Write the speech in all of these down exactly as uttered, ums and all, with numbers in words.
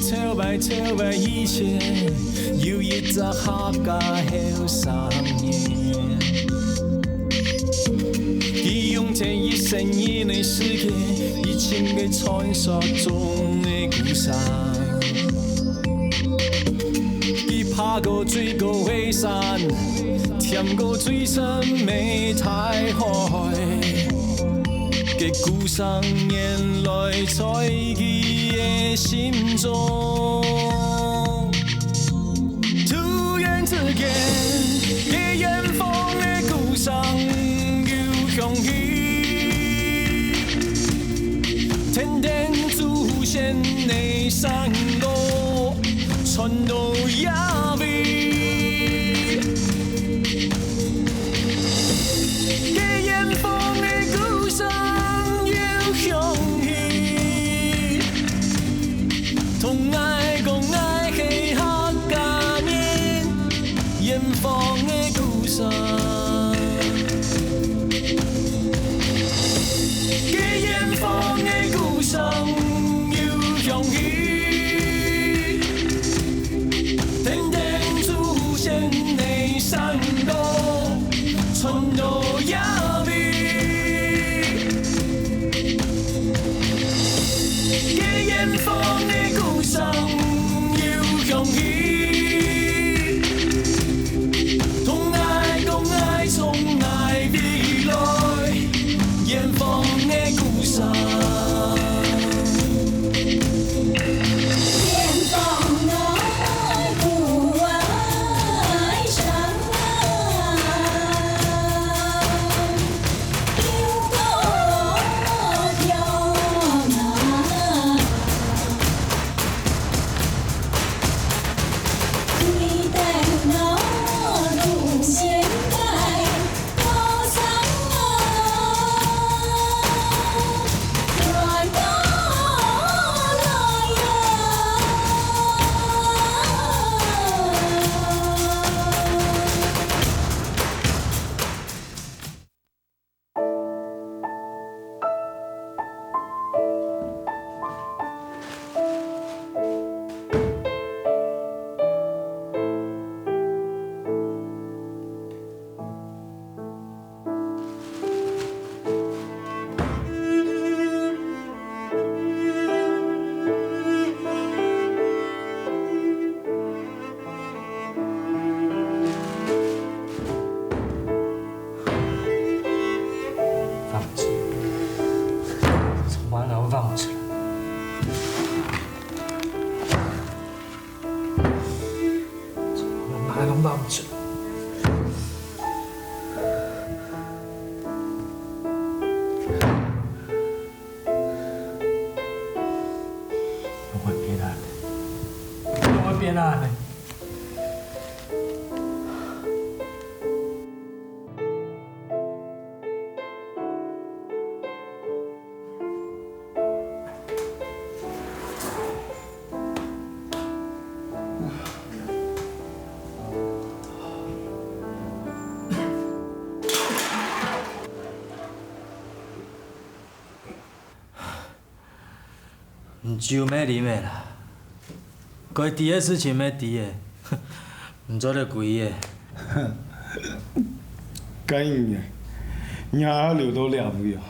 頭擺，頭擺以前，有一隻客家後生人，佢用盡一生人个時間，去尋个傳說中个故鄉。佢爬過最高个山， 跈過最深个大海，个故鄉原來在佢个心中。突然之間，个遠方个故鄉又響起，天頂祖先个山歌。 傳到這位。个遠方个故鄉又響起，同𠊎講𠊎係客家人，遠方个故鄉。 个遠方个故鄉又響起，天頂祖先个山歌傳到這位。个遠方个故鄉又響起， 同𠊎講𠊎從哪位來，遠方个故鄉。遠方个故鄉。 放出來，從哪都放出來。從哪都放出來。 怎會變恁呢？怎會變恁呢？ 酒毋好啉了啦，該知个事情毋好知了，毋做得歸个。該你呢？你還愛留到這位啊？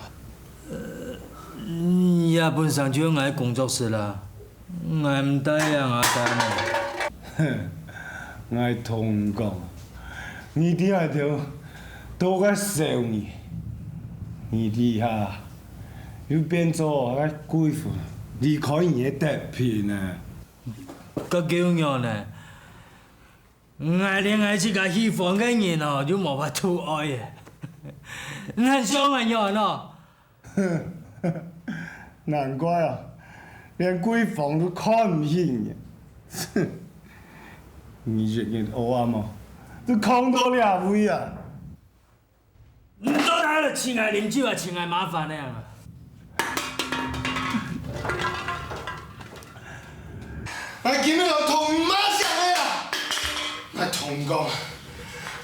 這本上就𠊎个工作室啦，𠊎毋戴啊，𠊎戴呢？ 𠊎同你講，你知𠊎兜多个愁你，你這下又變做𠊎貴婦離開你个特聘呢。該仰呢？𠊎連𠊎自家喜歡个人哦，都無法度愛了。你還想𠊎仰哦？ 難怪啊，連貴婦都看毋起你。你一日屙啊無，都囥到這位啊！你到底愛請𠊎啉酒啊，請𠊎麻煩呢啊？ 𠊎今日愛同你媽講个啊！𠊎同你講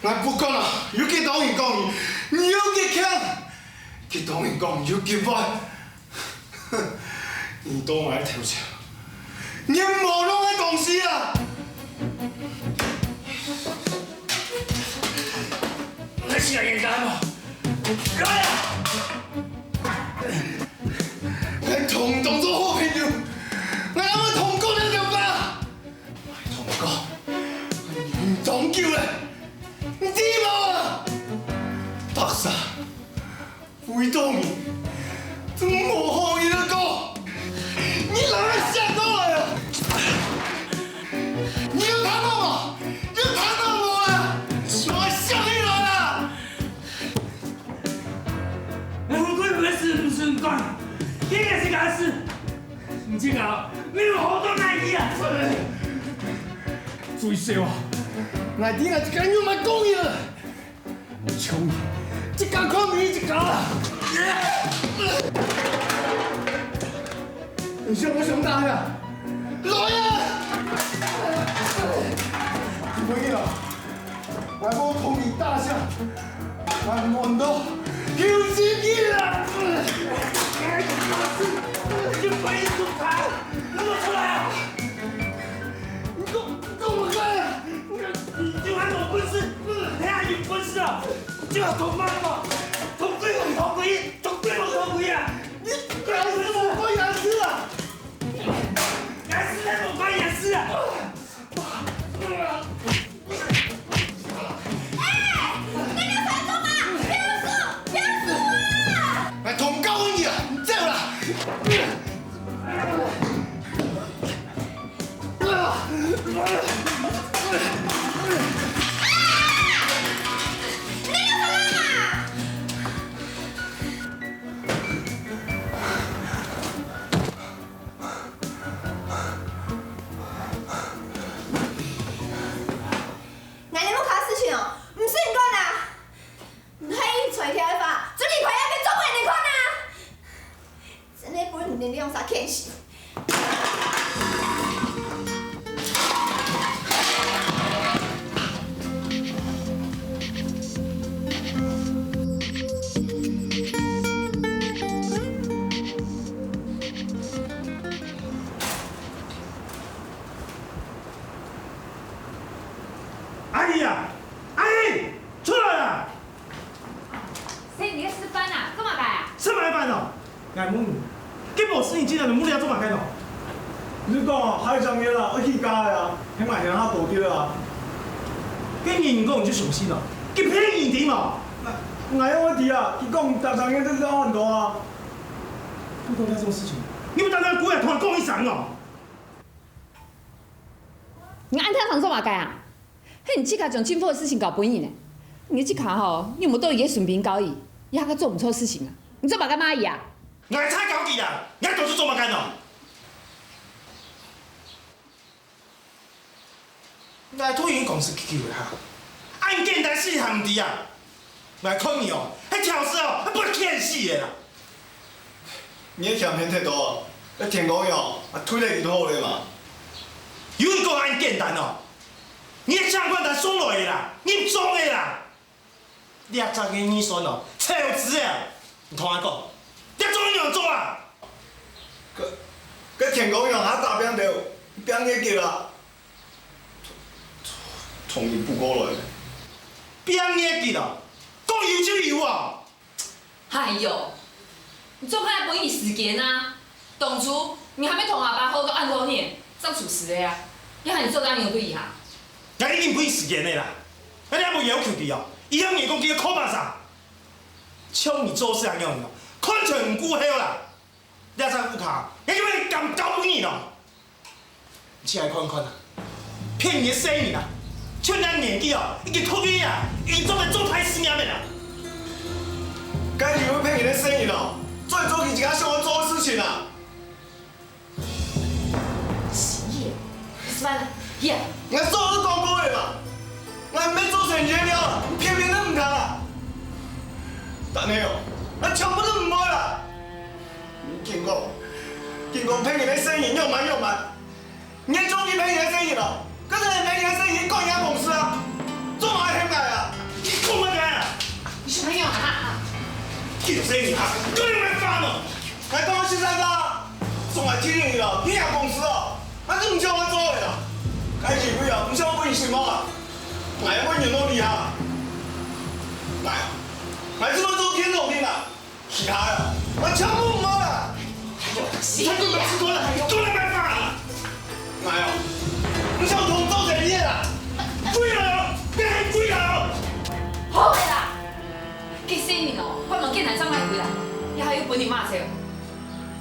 ，𠊎不管啊，有幾多人講你，你有幾強，幾多人講你有幾壞。你到𠊎个頭前，你無弄个東西啊！你是來冤家無？來啊！𠊎同你當做好朋友，𠊎愛同你講兩句話。𠊎同你講，你當久了，你知無啊？大家 為著你，真無好意思講。你哪會想到來啊？你有聽到無？有聽到無啊？哪會想起來啊？烏龜毋係毋准講，這个係假事。你這个，你有好多難題啊！最少啊，𠊎知𠊎自家有麼講啊！ 像你，一家看毋起一家啊！你想我想打呀？來啊！你不要，我無同你打架，我悶到有時間啊！你不要出來啊！你講，你講我幹啊！ 你有恁多本事，你還有本事啊！就要同媽媽，同鬼王，同鬼，同鬼王，同鬼啊！你咬死我，咬死啊！咬死那種鬼，咬死啊！哎，你兩儕做麼？不要說，不要說啊！來，同教你啊，你走啦！ 𠊎兩儕个事情哦，毋使你管啊！你係出去跳个話，就離開這片做分你看啊！真个分你兩儕譴死！ 阿姨啊，阿姨，出來啊！細人仔食飯啊，做麼个啊？食麼个飯哦？𠊎問你，該無細人仔進來你屋下做麼个哦？你講啊，還有張月啊，愛起價个啊，還買鄉下多啲啊。該人講你就相信哦，佢騙人知無？𠊎仰會知啊？佢講逐張月都係很多啊。 遇到這種事情，你毋單單過來同𠊎講一聲哦！你恁大聲做麼个啊？係你自家將政府个事情交分人呢。你自家吼，又無到佢个身邊交易，這下做毋著事情啊！你做麼个罵佢啊？𠊎才交佢啦！𠊎到底做麼个哦？ 𠊎同你講係幾句哈，恁簡單事還毋知啊！𠊎看你哦，係挑事哦，係不譴死个啦！你个嫌嫌忒多，該田光陽啊，退了幾多了嘛？有你講恁簡單哦！你个請款單送來个啦，你裝个啦！ 這隻个預算哦，超支啊！你同𠊎講，這做仰做啊？該，該田光陽還打拚頭，拚月給啊，同你補過來。拚月給啊？講有就有啊！哎喲，你做麼个愛分佢時間啊？ 當初你還無同阿爸好到恁多年，正出事个啊，也還做得恁樣對佢哈？𠊎已經分佢時間了啦，𠊎也無要求佢哦，佢向你講佢个靠把啥？像你做事恁樣哦，看全毋顧後啦！這隻屋下，𠊎就會敢交分你哦！你起來看看啊！ 騙人个細人啊！像恁年紀哦，已經讀書啊，已經做得做大事業个啦！該你會騙人个細人哦，做一做佢自家想愛做个事情啊！Yes，Yes，你做得講過个嘛！𠊎毋係做生意个料啊，你騙騙都毋通啊！但係哦，𠊎全部都毋會啦！你緊講，緊講騙人个細人，用慢用慢！ 你終於騙人个細人囉，該就係騙人个細人管人家公司啊！做麼个騙𠊎啊？你講麼个啊？你小朋友啊！叫細人啊，叫你來煩哦！𠊎當時在哪？總來聽你了，騙人家公司哦！啊，這毋是𠊎做个啦！該是你啊，毋是𠊎分你承蒙啊！𠊎也分你弄你啊！𠊎啊，𠊎係愛做天龍人啊！其他个，𠊎全部毋愛啦！你全部都出來，出來拜拜啦！𠊎啊，毋是同做生意个啦！跪啦！你還跪啦！好个啦！幾歲人哦，關門見人正愛跪啦，你還有本事罵人？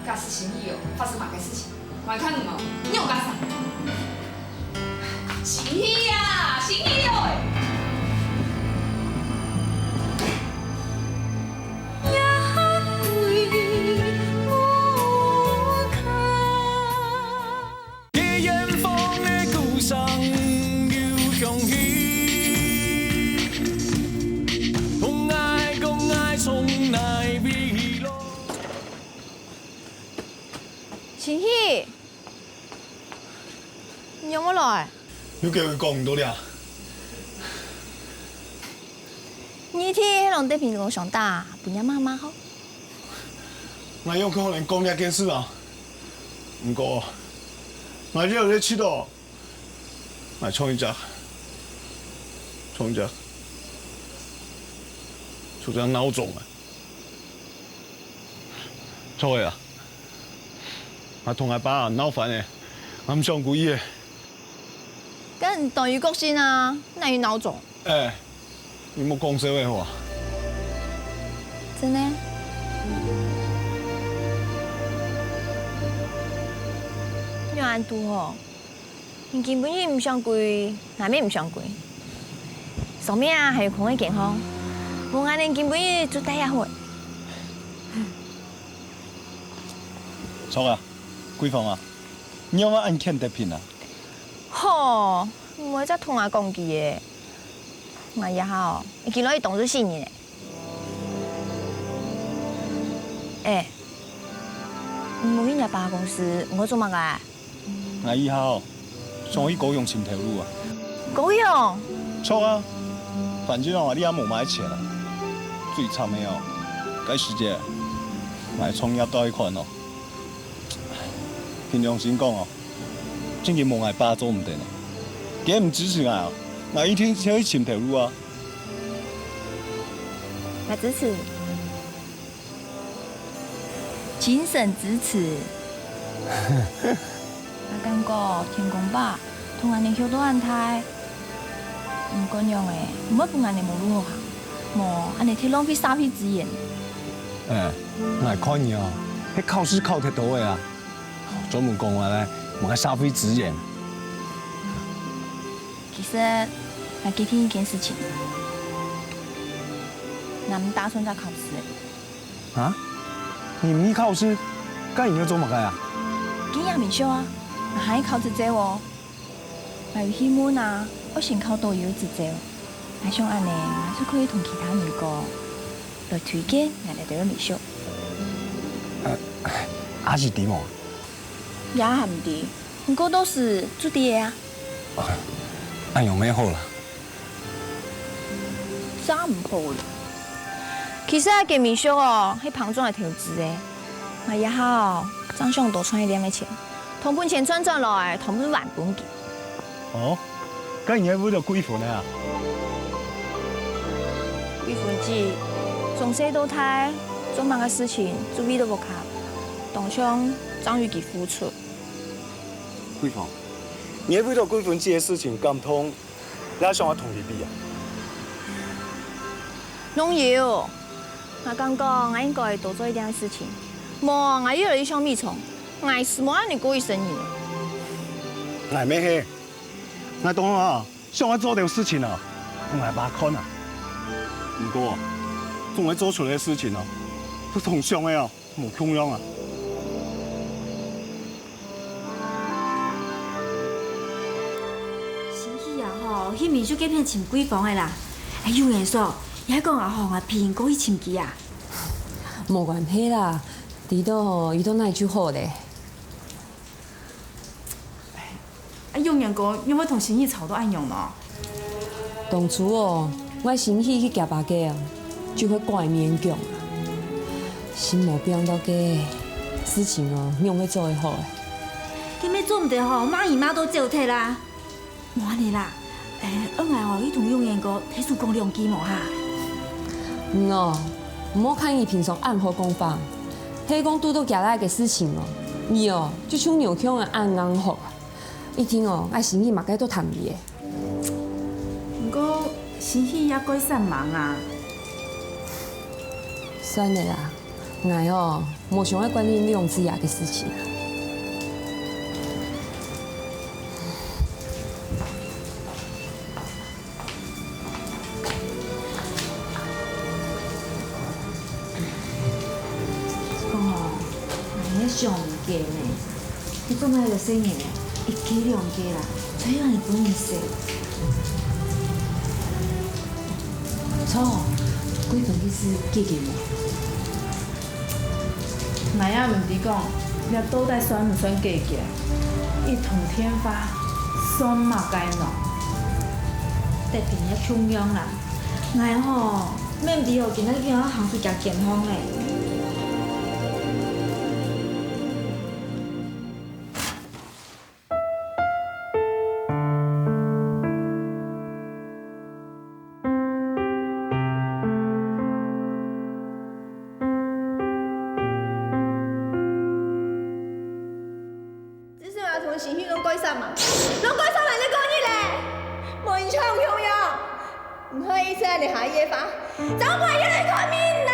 假使心怡哦，發生麼个事情？ 𠊎看你哦，你有幹啥？心怡啊，心怡哦！ 心怡，你仰會來？有機會講毋到了。你天天摎德平哥相打，分若媽罵吼？𠊎仰可能講這件事啊？毋過，𠊎這下在試著，𠊎像一隻，像一隻，像隻鬧鐘啊！ 著个啊，𠊎同𠊎爸鬧翻了，𠊎毋想歸去了。該你當有個性啊，哪有鬧鐘？哎，你莫講笑話好啊。真个？你恁堵好。 你今晡日毋想歸，𠊎乜毋想歸。上面啊還有空个間房，無𠊎等今晡日就戴這好了。著啊，桂芳啊，你仰會恁譴德平啊？吼，毋會再同𠊎講佢了。𠊎這下哦，已經摎佢當做死人了。 哎，你無去若爸公司，你愛做麼个啊？𠊎以後想去高雄尋頭路啊。高雄？著啊，反正哦，𠊎這下無麼个錢啊。最慘个哦，該時節，𠊎創業貸款哦。憑良心講哦，正經無𠊎爸做毋得呢。佢毋支持𠊎哦，𠊎一定愛去尋頭路啊。 𠊎支持。精神支持。𠊎感覺天公伯同𠊎等畜到恁大，毋管仰仔，毋會分𠊎等無路好行，無恁仔忒浪費社會資源。哎，𠊎看你哦，係考試考忒多了啊，專門講𠊎咧，無愛社會資源。 其實，𠊎決定一件事情，𠊎毋打算再考試了。啊？你毋去考試，該你愛做麼个啊？今日面試啊，𠊎還愛考執照哦。𠊎有去問啊，愛先考著有執照，𠊎想恁仔，𠊎就可以同其他人講，來推薦𠊎來這位面試。啊，阿是知無？ 也還毋知，毋過到時就知了啊。恁樣乜好啦。啥毋好咧？其實啊，該面試哦，係幫助𠊎投資个。𠊎這下哦，正想多賺一點个錢，同本錢賺轉來，同本還分佢。哦， 該你愛為著貴芬啊？貴芬姊，從細到大，做麼个事情就為著屋下，當像正為佢付出。貴芬，你愛為著貴芬姊个事情感動，也想愛同佢比啊？ 攏有。𠊎感覺𠊎應該多做一點事情，無𠊎又來去想米蟲，𠊎斯無恁仔過一生人。𠊎乜係，𠊎當下啊，想愛做兜事情啊，分𠊎爸看啊。毋過，總愛做出來个事情啊，都同想个啊，無共樣啊。 心怡啊吼，去民宿該片尋貴芳个啦。哎，有人說，也講啊吼，𠊎陪你過去尋佢啊。無關係啦，知道吼，遇到𠊎就好咧。啊，有人講，你會同心怡吵到恁樣呢？ 當初哦，𠊎心怡去厥爸該啊，就會怪勉強啊。心無放到該，事情哦，仰會做會好欸？你乜做毋得吼，罵人罵到走忒啦。無恁樣啦，欸，恁樣𠊎吼，去同永年哥大叔講兩句無哈？嗯哦，毋好看佢平常恁好講話，係講堵到厥倈个事情哦，佢哦，就像牛共樣恁硬殼啊。一定哦，𠊎心裡嘛該都澹佢个。毋過，心裡也該煞猛啊。算了啦，𠊎哦，無想愛管你兩子爺个事情。 講哦，你也想毋過呢。你本來就細人仔，一個兩個啦，才有你分你食。著，貴芬个事解決無？𠊎也毋知講，這到底算毋算解決？一通電話，算麼个呢？特別也共樣啦。 𠊎吼，乜毋知哦，今仔日愛行去行幾趟呢。這係麼个東西，你弄該煞猛，弄該煞猛个講你咧，無人像共樣。 你可以一直在你下夜吧，找我要來看命啦！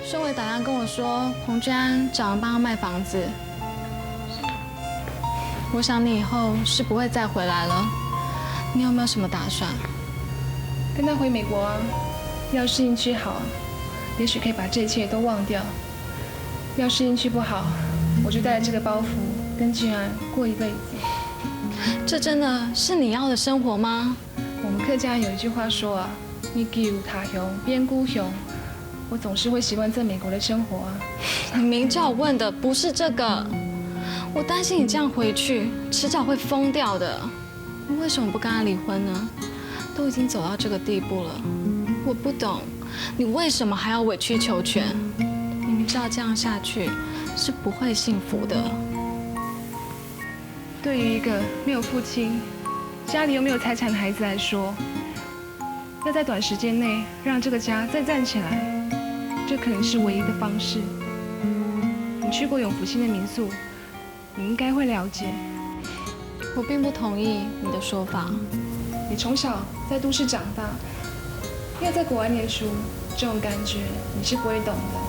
秀伟打电话跟我说，彭君安找人帮他卖房子。我想你以后是不会再回来了，你有没有什么打算？跟他回美国啊，要是运气好，也许可以把这一切都忘掉。 要是运气不好，我就带着这个包袱跟君安过一辈子。这真的是你要的生活吗？我们客家有一句话说啊，你久他乡变故乡，我总是会习惯在美国的生活啊。你明知道我问的不是这个，我担心你这样回去，迟早会疯掉的。 你为什么不跟他离婚呢？都已经走到这个地步了，我不懂，你为什么还要委曲求全？你明知道这样下去是不会幸福的。对于一个没有父亲、家里又没有财产的孩子来说，要在短时间内让这个家再站起来，这可能是唯一的方式。你去过永福兴的民宿， 你应该会了解。我并不同意你的说法。你从小在都市长大，又在国外念书，这种感觉你是不会懂的。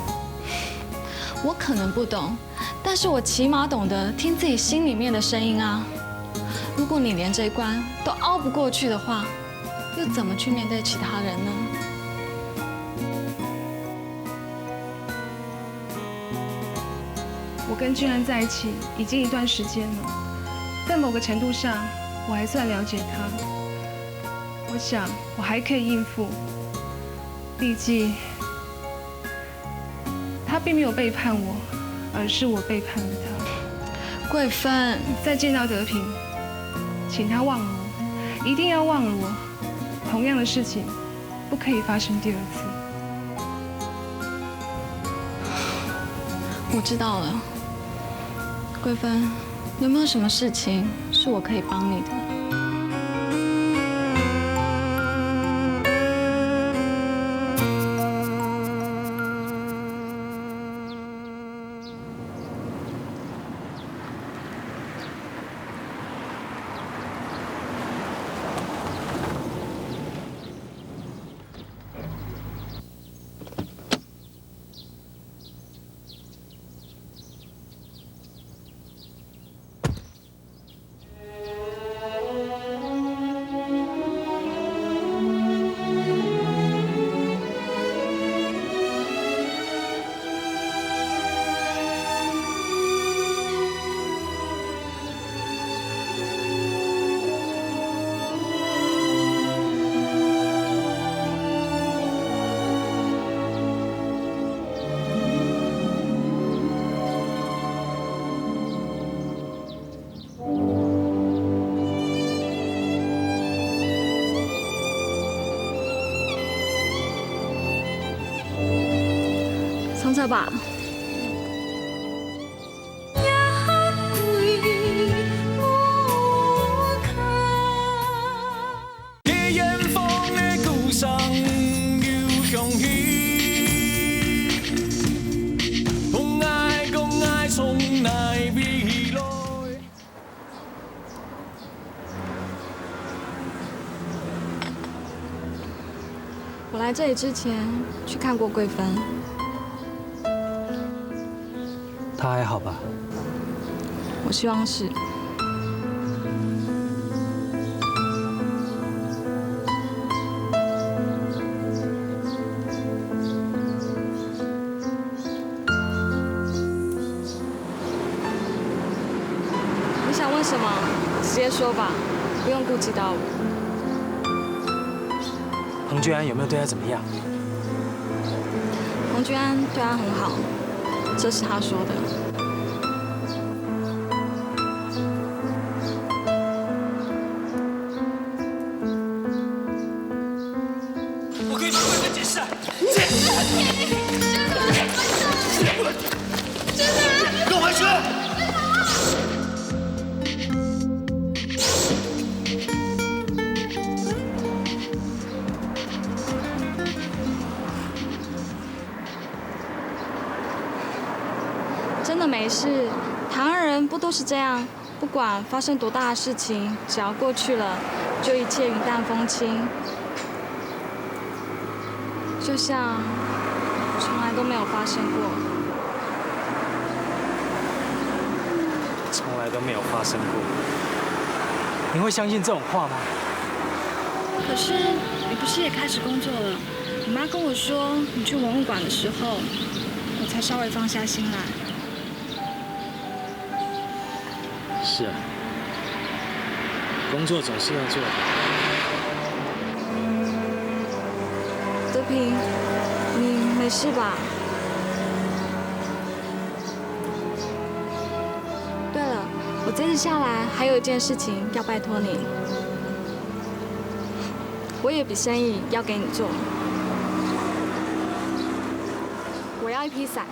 我可能不懂，但是我起码懂得听自己心里面的声音啊。如果你连这一关都熬不过去的话，又怎么去面对其他人呢？ 我跟君安在一起已经一段时间了，在某个程度上，我还算了解他。我想我还可以应付，毕竟他并没有背叛我，而是我背叛了他。桂芬，再见到德平，请他忘了我，一定要忘了我。同样的事情不可以发生第二次。 我知道了。桂芬，有没有什么事情是我可以帮你的？上车吧。 我来这里之前去看过桂芬。她还好吧？我希望是。 你想问什么？直接说吧，不用顾及到我。彭俊安有没有对她怎么样？彭俊安对她很好，这是他说的。 我可以帮你们解释啊。你给我回去！真的没事，台湾人不都是这样？ 不管发生多大的事情，只要过去了，就一切云淡风轻，就像从来都没有发生过。从来都没有发生过。你会相信这种话吗？可是你不是也开始工作了？你妈跟我说，你去文物馆的时候，我才稍微放下心来。 是啊，工作总是要做的。德平，你没事吧？对了，我这次下来还有一件事情要拜托你，我有笔生意要给你做，我要一批伞。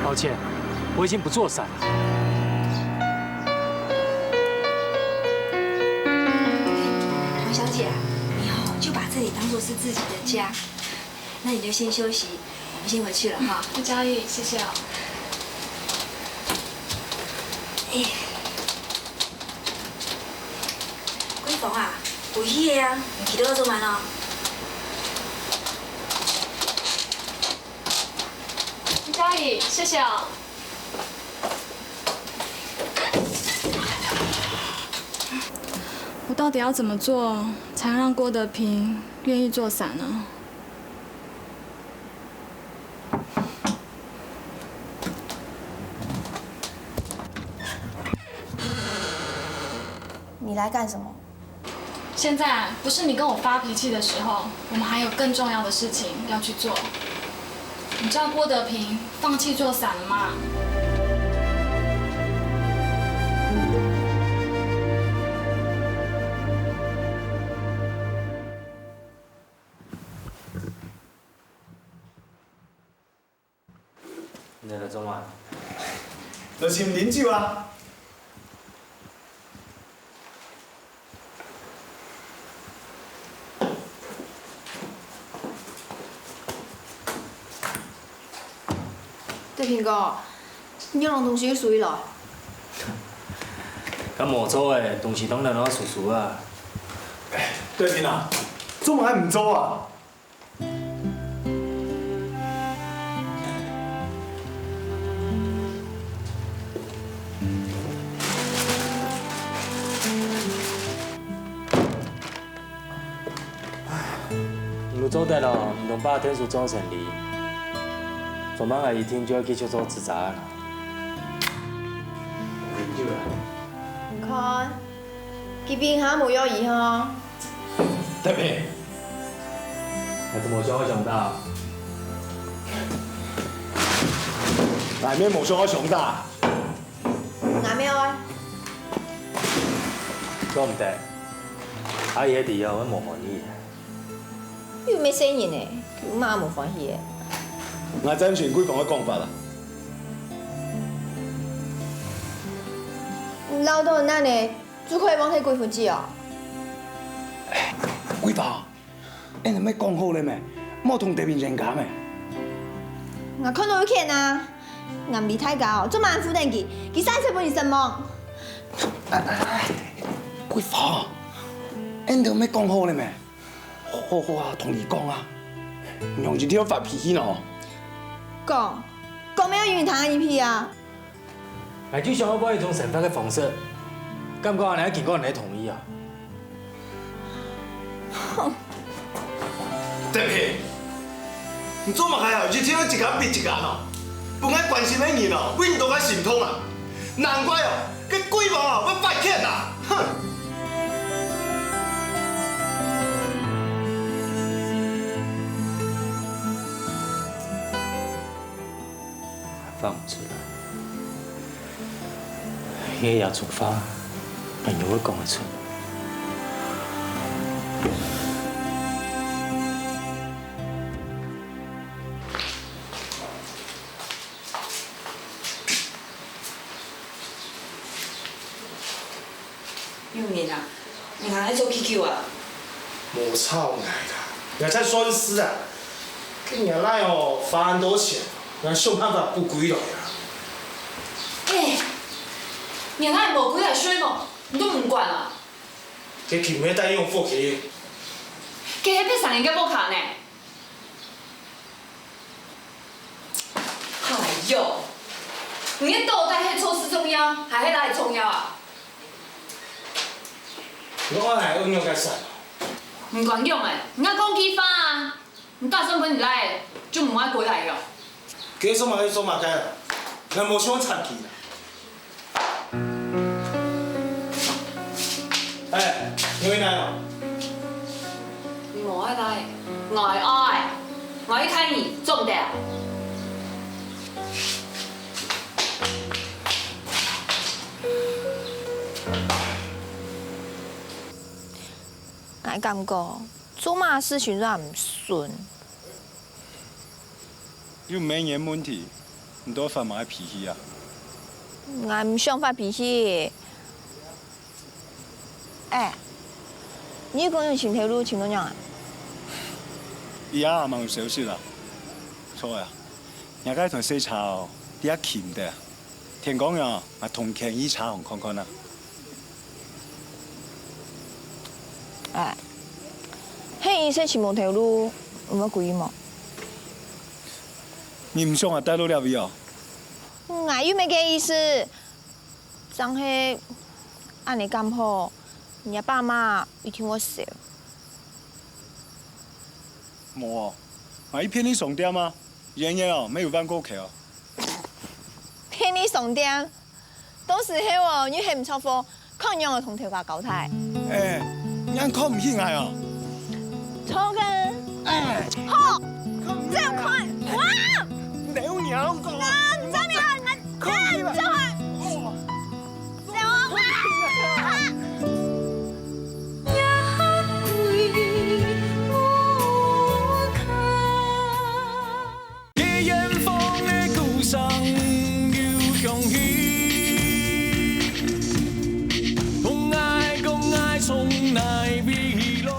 抱歉，我已经不做伞了。唐小姐啊，你哦就把这里当作是自己的家，那你就先休息，我们先回去了哈。不交易，谢谢哦。哎，闺房啊，有去个啊，你去到做么哦？ 交易，谢谢哦。我到底要怎么做，才能让郭德平愿意做伞呢？你来干什么？ 现在不是你跟我发脾气的时候，我们还有更重要的事情要去做。你叫郭德平放弃做伞了吗？你来做么？来寻啉酒啊！ 德平哥，你摎東西收起來。該無做个，東西當然愛收收啊。德平啊，做麼个毋做啊？ 你做得哦，你同爸天數做生理，做麼个一定就愛繼續做紙紮啊？你看， 佢平下無約伊吼。德平，還係無想愛相打？𠊎乜無想愛相打。𠊎乜愛。做毋得，阿姨个理由會無滿意。又毋係細人呢，佢嘛無歡喜个。𠊎贊成桂芳个講法啦。你恅著恁呢，就可以忘忒貴婦姊哦？桂芳，𫣆兜毋係講好了咩？莫同德明冤家咩？𠊎看著有譴啊！𠊎毋理大家哦，做麼个恁負擔佢？佢生出分你失望。哎哎哎，桂芳，𫣆兜毋係講好了咩？ 好好啊，同你講啊，仰一定愛發脾氣呢？講，講乜愛有人聽个耳鼻啊？𠊎就想愛換一種生活个方式，感覺你愛經過你个同意啊。哼！德平，你做麼个啊？一定愛一間比一間哦，分𠊎關心个人哦，為你都較心痛啊！ 難怪哦，該貴婦哦，會發譴啊！哼！放毋出來，因為這種話，朋友會講得出。 有人啊，你還愛做幾久啊？無吵𠊎啦，𠊎在算數啊。該若倈哦，花恁多錢，𠊎想辦法補歸來啊。哎，若倈無歸來睡無？你都毋管啊？該佢毋係帶你往屋下去？該係別儕人个屋下呢。 哎喲，你到底係做事重要，還係倈仔重要啊？你講𠊎愛仰結煞？毋管仰仔，你愛講句話啊！你打算分你倈仔就毋愛歸來了？該做麼个做麼个啦，𠊎無想參佢啦。 哎，你會來哦？你無愛來，𠊎愛，𠊎愛看你做毋得啊！𠊎感覺做麼个事情都毋順。 又毋係你个問題，你在發麼个脾氣啊？𠊎毋想發脾氣。哎，你公公尋頭路尋到仰啊？佢也還吂有消息啊。著啊，若該台細車哦，這下騎毋得啊。 天光呀，𠊎同你牽去車行看看啊。哎，係你識尋無頭路，你會歸去無？你毋想𠊎戴到這位哦？𠊎又無該意思，正係恁呢敢好，你阿爸阿姆一定會愁。無哦，𠊎去便利商店啊，一日哦，乜有萬過箍哦。 便利商店，到時候哦，你喊毋著貨，看仰仔同頭家交代？哎，你恁看毋起𠊎哦？著个。哎，好，看毋起𠊎。走開！哇！你有影講啊？啊，你做咩啊？你看毋起𠊎。走開！走開！啊！ 在遠方的故鄉又響起，講愛，講愛從哪位來？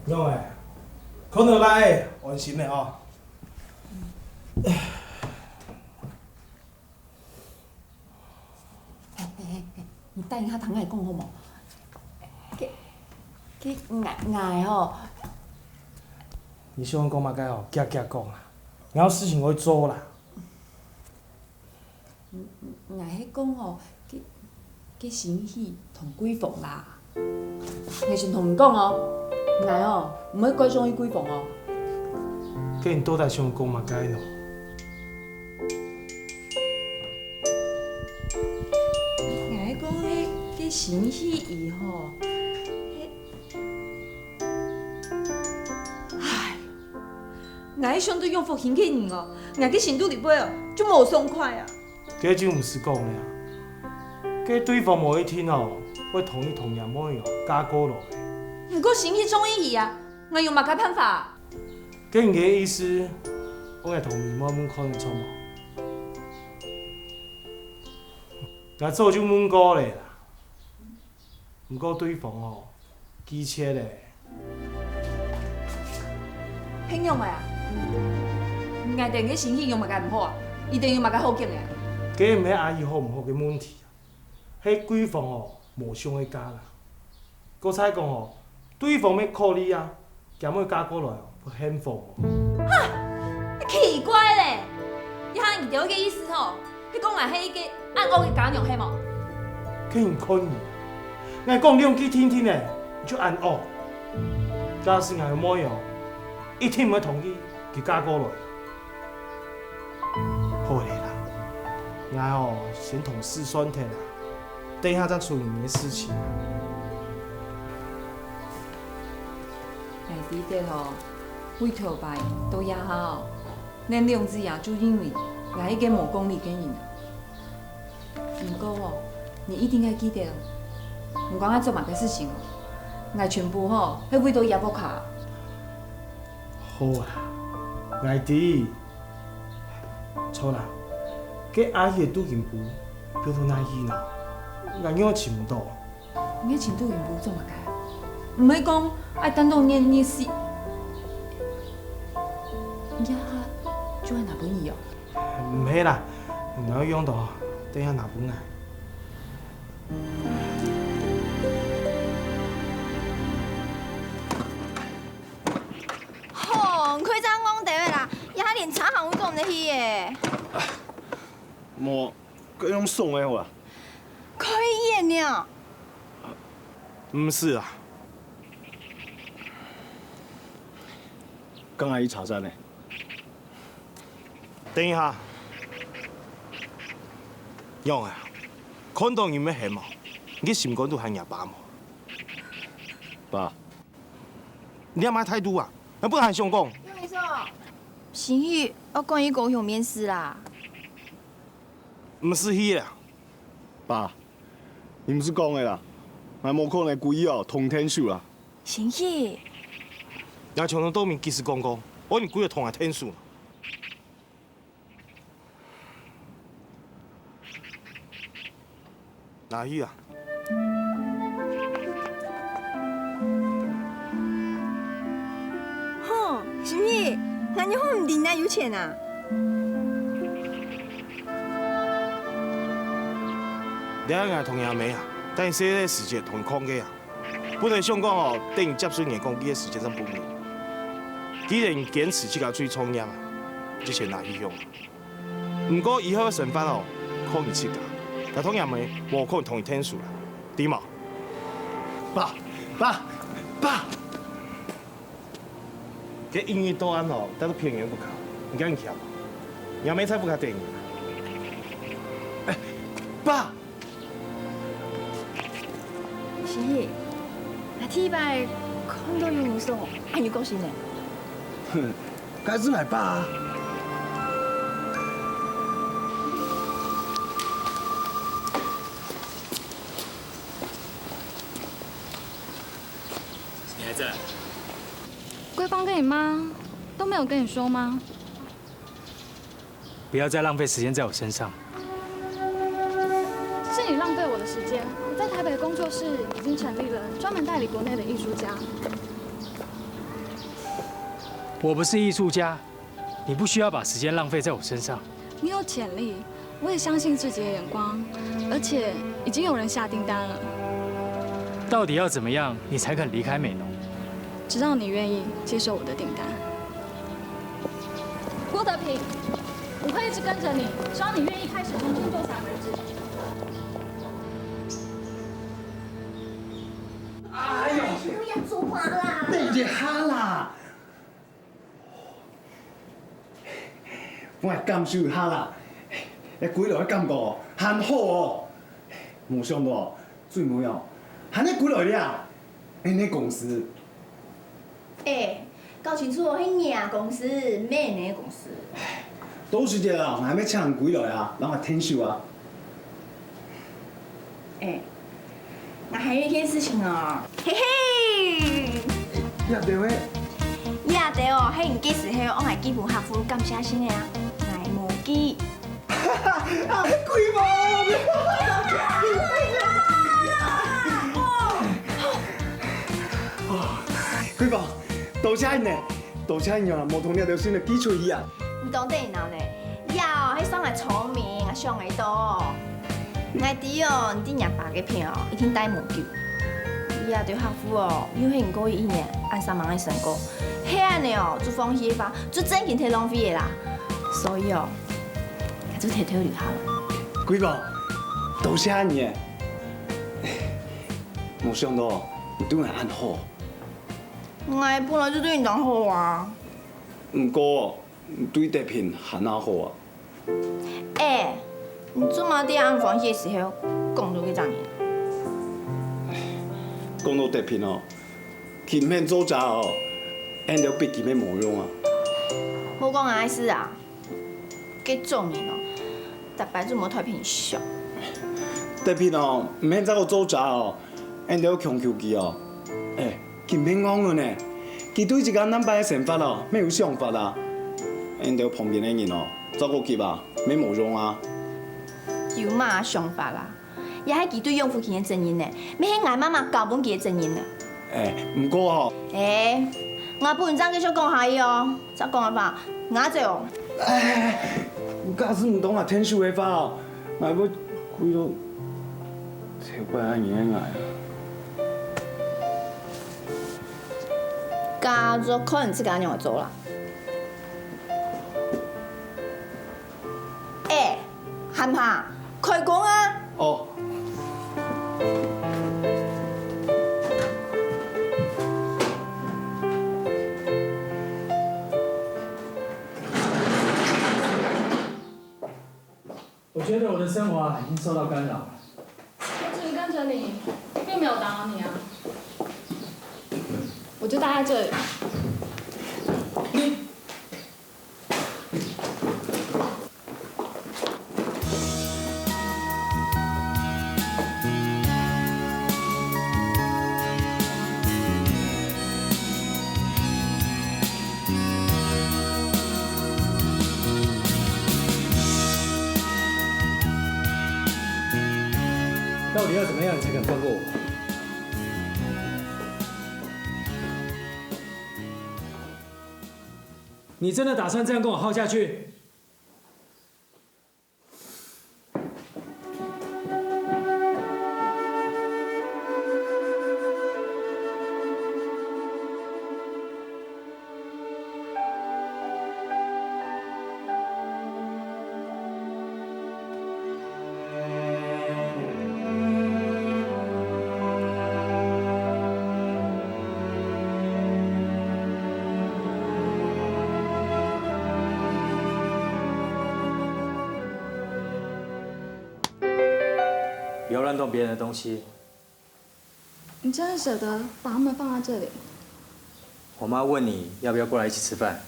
仰仔，看到倈仔安心了哦。 哎，哎，哎，哎，你等一下聽𠊎講好無？該，該𠊎，𠊎吼。你想講麼个哦？遽遽講啊！𠊎有事情愛做啦。𠊎，𠊎係講吼，該，該新喜同貴芳啦。 𠊎先同你講哦，𠊎哦，毋會蓋中意貴芳哦。該你到底想講麼个呢？𠊎講該，該新喜佢吼，該，唉， ，𠊎係相對用福興个人哦，𠊎个心肚裡背哦，就無爽快啊。該就毋使講了啊。該對方無一定哦，會同意同若妹哦嫁過來。毋過心意中意佢啊，𠊎有麼个辦法啊？該你个意思，愛𠊎同你問問看會著無？𠊎早就問過了啦。 毋過對方哦，拒絕咧。係仰仔啊？𠊎兜个心意有麼个毋好啊？一定有麼个好揀个啊？該毋係阿姨好毋好个問題啊，係對方哦，無想愛嫁啦。過再講哦，對方乜考慮啊， 厥妹嫁過來哦，會幸福無？哈！奇怪咧！這下你兜个意思吼，係講𠊎係一個恁惡个家娘係無？該你看你，𠊎講兩句定定咧，你就恁惡。假使𠊎有妹哦，一定毋會同意佢嫁過來。好咧啦，𠊎哦先同事算忒啦，等一下正處理你个事情。 𠊎知得吼，為頭擺到這下哦，恁兩子爺就認為𠊎係一個無講理个人啊。毋過哦，你一定愛記得哦，毋管𠊎做麼个事情哦，𠊎全部吼係為著這屋下。好啊，𠊎知。著啦，該阿姨个肚脣布放到哪去呢？𠊎仰尋毋著。 你个前度用布做麼个？毋係講愛等到你日死，你這下就愛拿分佢哦？毋係啦，你愛用到，等下拿分𠊎。吼，你開張戇兜仔啦，這下連車行都做毋得去耶！無，該用送个好啊。 開業呢？毋使啊。剛才去茶站呢。等一下。仰仔啊？看著人乜喊無？你个心肝肚還若爸無？爸。你這麼態度啊？𠊎本來還想講。心怡，𠊎趕去高雄面試啦。 毋使去啦。爸，你毋使講个啦，𠊎無可能歸日哦同你𢯭手啦。心怡，𠊎從頭到尾幾時講過，愛你歸日同𠊎𢯭手？拿去啊！ 吼，心怡，𠊎仰會毋知你有錢啊？這係𠊎同若姆啊，等細个時節同佢囥个啊。本來想講哦，等佢接受人講佢个時節正分你。既然你堅持自家出去創業啊，這錢拿去用。 毋過以後个生活哦，靠你自家，𠊎同若姆無可能同你𢯭手啦，知無？爸，爸，爸！該一日到暗哦，戴到偏遠屋下，你驚你忝無？若姆在屋下等你。哎，爸！ 心怡，𠊎第一擺看著有人送恁有個性呢。哼，該係𠊎爸啊。你還在？貴芳跟你媽都沒有跟你說嗎？ 不要再浪費時間在我身上。是你浪費我的時間。我在台北的工作室已經成立了專門代理國內的藝術家。我不是藝術家，你不需要把時間浪費在我身上。你有潛力，我也相信自己的眼光，而且已經有人下訂單了。到底要怎麼樣，你才肯離開美濃？只要你願意接受我的訂單。 郭德平，我會一直跟著你，只要你願意開始重新做才為止。哎喲，不要做夢啦！等一下啦，𠊎感受一下啦，該歸來个感覺哦，還好哦。無想到最尾哦，還係歸來了，恁樣公司。哎，搞清楚哦，係若公司，毋係你个公司。到時節啊，𠊎還愛請人歸來啊，摎𠊎𢯭手啊。欸，𠊎還有一件事情哦。嘿嘿。這兜个？這兜哦，係你該時候愛𠊎寄分客戶感謝信个啊，𠊎無寄。 貴寶！貴寶，多謝你呢，多謝你啊，無同這條信仔寄出去啊。你當得人惱呢？呀，係算𠊎聰明，𠊎想會到。𠊎知哦，你知若爸个票一定帶無夠。這兜客戶哦，又係你過去一年恁煞猛个成果，係恁呢哦，就放棄个話，就正經忒浪費个啦。所以哦， 𠊎就偷偷留下來。貴寶，多謝你欸！無想到你對𠊎恁好。𠊎本來就對你當好啊。毋過，你對德平還較好啊。欸，你做麼个在恁歡喜个時候講到該隻人？講到德平哦，佢毋肯做賊哦，𠊎兜逼佢乜無用啊。莫講𠊎个事啊！ 該種人哦，逐擺就無太平常。德平哦，毋肯再過做賊哦，𠊎兜強求佢哦。欸，佢毋肯戇了呢，佢對自家難辦个生活哦，乜有想法啊。𠊎兜旁邊个人哦，照顧佢啊，乜無用啊。有麼想法啊？ 也係佢對養父親个責任呢，乜係𠊎媽媽交分佢个責任呢。欸，毋過吼，欸，𠊎本正繼續講下去哦，再講个話，𠊎走。欸，假使毋當𠊎𢯭手个話，𠊎會跪到頭擺恁樣个𠊎啊。該就看你自家仰般做啦。欸， 還怕？開工啊！哦。我觉得我的生活啊，已经受到干扰了。我只是跟着你，并没有打扰你啊。我就待在这里。你 到底要怎么样才肯放过我？你真的打算这样跟我耗下去？ 不要乱动别人的东西。你真的舍得把它们放在这里？我妈问你要不要过来一起吃饭。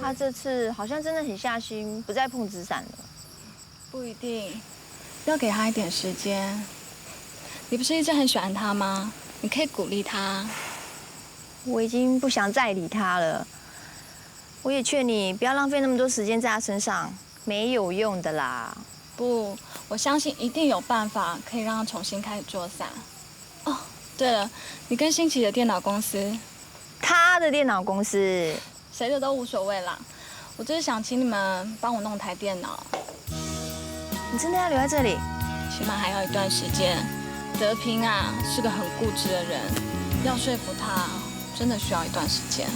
他这次好像真的很下心，不再碰纸伞了。不一定，要给他一点时间。你不是一直很喜欢他吗？你可以鼓励他。我已经不想再理他了。我也劝你不要浪费那么多时间在他身上，没有用的啦。不，我相信一定有办法可以让他重新开始做伞。哦，对了，你跟新奇的电脑公司，他的电脑公司，谁的都无所谓啦。我只是想请你们帮我弄台电脑。你真的要留在这里？起码还要一段时间。德平啊，是个很固执的人，要说服他，真的需要一段时间。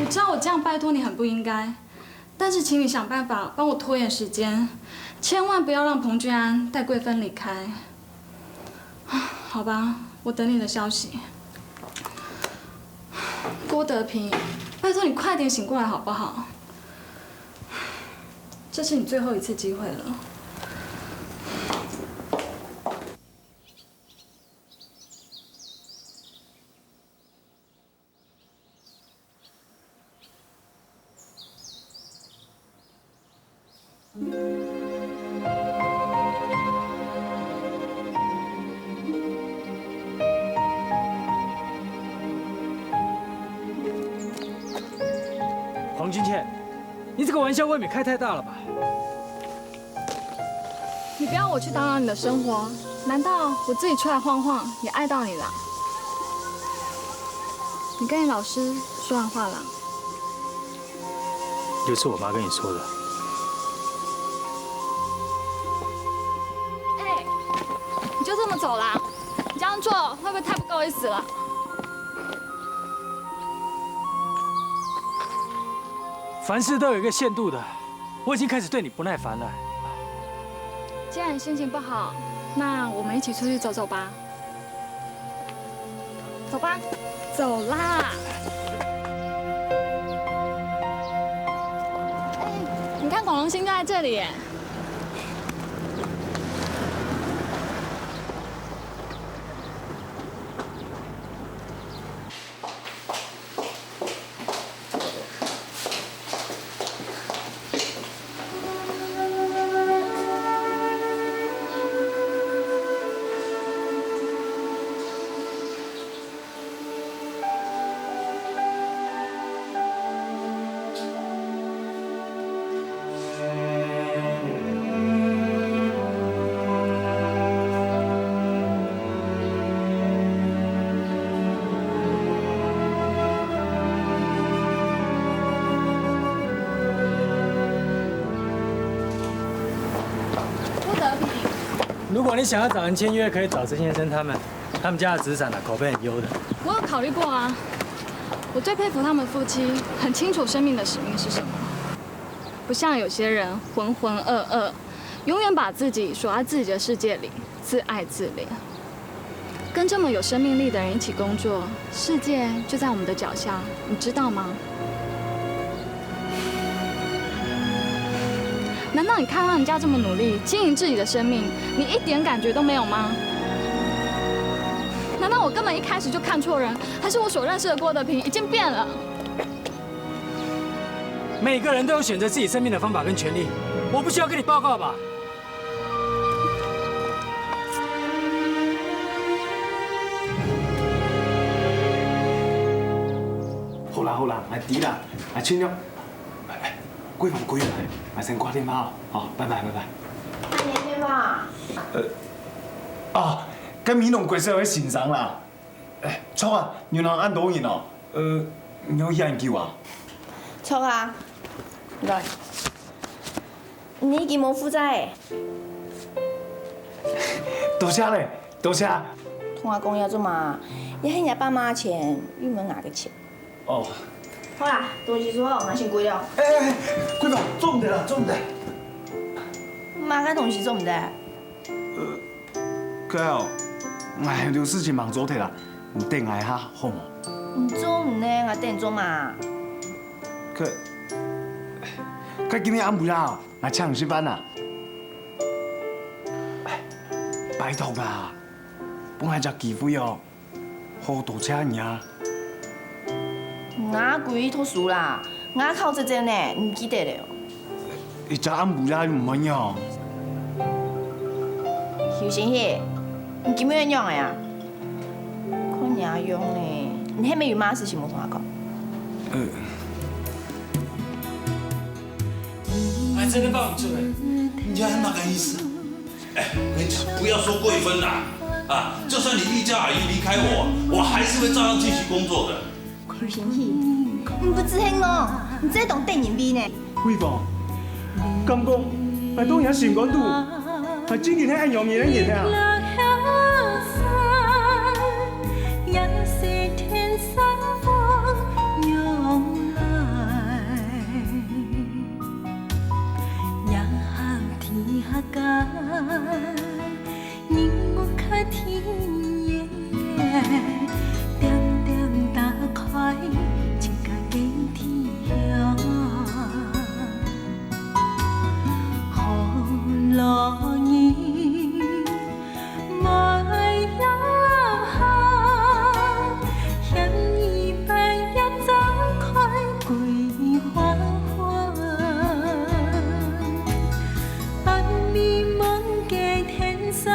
我知道我这样拜托你很不应该，但是请你想办法帮我拖延时间，千万不要让彭俊安带桂芬离开。好吧，我等你的消息。郭德平，拜托你快点醒过来好不好？这是你最后一次机会了。 黄君倩，你这个玩笑未免开太大了吧？ 你不要我去打扰你的生活，难道我自己出来晃晃也碍到你了？你跟你老师说完话了？就是我妈跟你说的。哎，你就这么走啦？你这样做会不会太不够意思了？凡事都有一个限度的，我已经开始对你不耐烦了。既然你心情不好，那我们一起出去走走吧。走吧，走啦。哎，你看广荣星就在这里耶。 如果你想要找人签约，可以找曾先生他们，他们家的资产啊，口碑很优的。我有考虑过啊，我最佩服他们夫妻，很清楚生命的使命是什么，不像有些人浑浑噩噩，永远把自己锁在自己的世界里，自爱自怜。跟这么有生命力的人一起工作，世界就在我们的脚下，你知道吗？ 难道你看到人家这么努力经营自己的生命，你一点感觉都没有吗？难道我根本一开始就看错人，还是我所认识的郭德平已经变了？每个人都有选择自己生命的方法跟权利，我不需要跟你报告吧？好啦好啦，来，知啦，来，请了。 哎，哎，桂芳，桂芳，哎，先挂电话哦，好，拜拜，拜拜。阿年电话。呃，啊，跟美濃國小个先生啦。哎，著啊，原來恁多人哦。呃，你愛幾久啊？著啊，來，你已經無負債誒。多謝咧，多謝。同𠊎講這做麼？這係若爸媽个錢，又毋係𠊎个錢。 哦。好啦，東西收好，𠊎先歸了。哎哎哎，桂芳，做毋得啦，做毋得。麼个東西做毋得？該哦，哎，有事情忙做忒啦，你等𠊎一下好無？你做毋得，𠊎等你做麼？該，該今日暗晡夜，𠊎請你食飯啊。拜託啦，分𠊎隻機會哦。 好多謝你啊！𠊎歸去讀書啦，𠊎考執照呢，你記得了？一隻暗晡夜又毋會仰？邱先生，你今晡日仰仔啊？看你恁樣呢，你係毋係有麼事情無同𠊎講？呃。 還真的幫你出來，你這係麼个意思？哎，我跟你講，不要說桂芬啦，啊，就算你一家阿姨離開我，我還是會照樣繼續工作的。邱先生，你毋使恁樣，你這當得人畏呢。桂芳，敢講，𠊎當你心肝肚，𠊎真經係恁樣个人啊！人屋下田野，點點打開自家个地方。好路人，莫要好，嫌你半夜走開桂花花。 半暝望个天上